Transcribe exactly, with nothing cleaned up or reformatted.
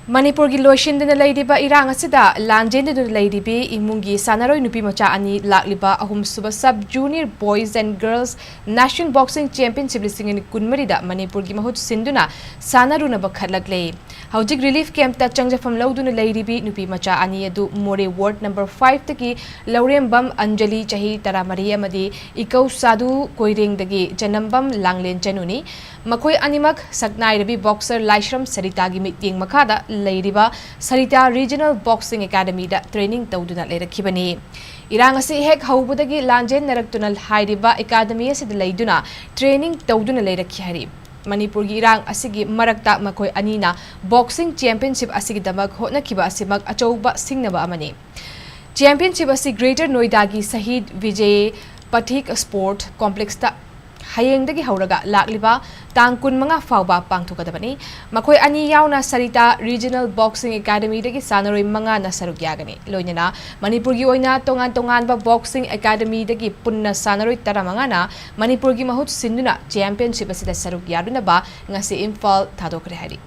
ꯃꯅꯤꯄꯨꯔꯒꯤ ꯂꯣꯏꯁꯤꯟꯗꯨꯅ ꯂꯩꯔꯤꯕ ꯏꯔꯥꯡ ꯑꯁꯤꯗ ꯂꯥꯟꯖꯦꯟꯗꯨꯅ ꯂꯩꯔꯤꯕꯤ ꯏꯃꯨꯡꯒꯤ ꯁꯥꯟꯅꯔꯣꯏ ꯅꯨꯄꯤ ꯃꯆꯥ ꯑꯅꯤ ꯂꯥꯛꯂꯤꯕ ꯑꯍꯨꯝꯁꯨꯕ Sub Junior Boys and Girls National Boxing Championship ꯂꯤꯁꯤꯡ ꯑꯅꯤ ꯀꯨꯟꯃꯔꯤꯗ ꯃꯅꯤꯄꯨꯔꯒꯤ ꯃꯍꯨꯠ ꯁꯤꯟꯗꯨꯅ ꯁꯥꯟꯅꯔꯨꯅꯕ ꯈꯠꯂꯛꯂꯦ꯫ ꯍꯧꯖꯤꯛ relief camp ꯇ ꯆꯪꯖꯐꯝ ꯂꯧꯗꯨꯅ ꯂꯩꯔꯤꯕꯤ ꯅꯨꯄꯤ ꯃꯆꯥ ꯑꯅꯤ ꯑꯗꯨ ꯃꯣꯔꯦ Ward number five ꯇꯒꯤ ꯂꯧꯔꯦꯝꯕꯝ ꯑꯟꯖꯂꯤ, ꯆꯍꯤ ꯇꯔꯥꯃꯔꯤ, ꯑꯃꯗꯤ ꯏꯀꯧ ꯁꯥꯗꯨ, ꯀꯣꯏꯔꯦꯡꯗꯒꯤ ꯖꯅꯝꯕꯝ ꯂꯥꯡꯂꯦꯟ ꯆꯅꯨꯅꯤ꯫ ꯃꯈꯣꯏ ꯑꯅꯤꯃꯛ ꯁꯛꯅꯥꯏꯔꯕꯤ boxer ꯂꯥꯏꯁ꯭ꯔꯝ ꯁꯔꯤꯇꯥꯒꯤ ꯃꯤꯠꯌꯦꯡ ꯃꯈꯥꯗ ꯂꯩꯔꯤꯕ ꯁꯔꯤꯇꯥ Regional Boxing Academy ꯗ training ꯇꯧꯗꯨꯅ ꯂꯩꯔꯛꯈꯤꯕꯅꯤ꯫ ꯏꯔꯥꯡ ꯑꯁꯤ ꯍꯦꯛ ꯍꯧꯕꯗꯒꯤ ꯂꯥꯟꯖꯦꯟꯅꯔꯛꯇꯨꯅ ꯍꯥꯏꯔꯤꯕ academy ꯑꯁꯤꯗ ꯂꯩꯗꯨꯅ training ꯇꯧꯗꯨꯅ ꯂꯩꯔꯛꯈꯤ ꯍꯥꯏꯔꯤ꯫ ꯃꯅꯤꯄꯨꯔꯒꯤ ꯏꯔꯥꯡ ꯑꯁꯤꯒꯤ ꯃꯔꯛꯇ ꯃꯈꯣꯏ ꯑꯅꯤꯅ boxing championship ꯑꯁꯤꯒꯤꯗꯃꯛ ꯍꯣꯠꯅꯈꯤꯕ ꯑꯁꯤꯃꯛ ꯑꯆꯧꯕ ꯁꯤꯡꯅꯕ ꯑꯃꯅꯤ꯫ Championship ꯑꯁꯤ Greater Noida ꯒꯤ ꯁꯍꯤꯗ ꯕꯤꯖꯌ ꯄꯊꯤꯛ Sport Complex ꯇ ꯍꯌꯦꯡꯗꯒꯤ ꯍꯧꯔꯒ ꯂꯥꯛꯂꯤꯕ ꯇꯥꯡ ꯀꯨꯟꯃꯉꯥ ꯐꯥꯎꯕ ꯄꯥꯡꯊꯣꯛꯀꯗꯕꯅꯤ꯫ ꯃꯈꯣꯏ ꯑꯅꯤ ꯌꯥꯎꯅ ꯁꯔꯤꯇꯥ Regional Boxing Academy ꯗꯒꯤ ꯁꯥꯟꯅꯔꯣꯏ ꯃꯉꯥꯅ ꯁꯔꯨꯛ ꯌꯥꯒꯅꯤ꯫ ꯂꯣꯏꯅꯅ ꯃꯅꯤꯄꯨꯔꯒꯤ ꯑꯣꯏꯅ ꯇꯣꯉꯥꯟ ꯇꯣꯉꯥꯟꯕ boxing academy ꯗꯒꯤ ꯄꯨꯟꯅ ꯁꯥꯟꯅꯔꯣꯏ ꯇꯔꯥꯃꯉꯥꯅ ꯃꯅꯤꯄꯨꯔꯒꯤ ꯃꯍꯨꯠ ꯁꯤꯟꯗꯨꯅ championship ꯑꯁꯤꯗ ꯁꯔꯨꯛ ꯌꯥꯔꯨꯅꯕ ꯉꯁꯤ ꯏꯝꯐꯥꯜ ꯊꯥꯗꯣꯛꯈ꯭ꯔꯦ ꯍꯥꯏꯔꯤ꯫